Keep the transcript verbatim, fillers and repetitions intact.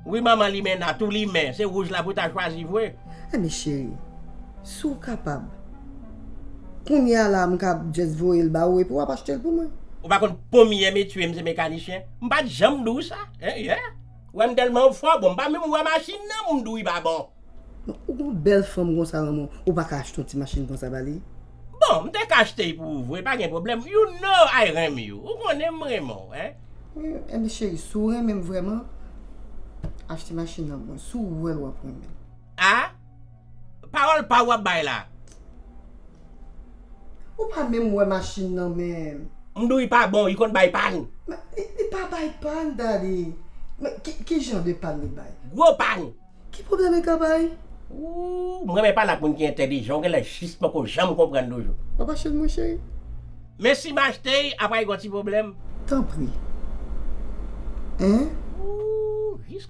Wi, manman Limena, tou limen, se wouj la pou ta chwazi vre. Enben cheri, si w kapab, kounye a la m ka just voye l ba ou epi w ap achte l pou mwen. Ou pa konn konbyen metye m se mekanisyen? M pa t janm di w sa. Hein, yeah. Wè m tèlman fò, bon, m pa menm wè machin nan, m di w li pa bon. Non, ou gon bèl fanm konsa nan men w, ou pa ka achte yon ti machin konsa ba li? Bon, m te ka achte l pou ou vre, pa gen pwoblèm. You know I renmen w. Ou konnen m renmen w, hein? Wi, enben cheri, si w renmen m vrèman, achte machin nan pou mwen. Si w wè l w ap renmen l. A? Pawòl pa w w ap bay la. Ou pa menm wè machin nan menm. M di w li pa bon, li konn bay pàn. Men li, li pa bay pàn, daddy. Men ki, ki jan de pàn li bay? Gwo pàn. Ki pwoblèm li ka bay? Ooh, m renmen pale ak moun ki entèlijan, ou genlè jis poko janm konprann toujou. W ap achte l mwen cheri? Men si m achte l, apa li gon ti pwoblèm? Tanpri. Hein?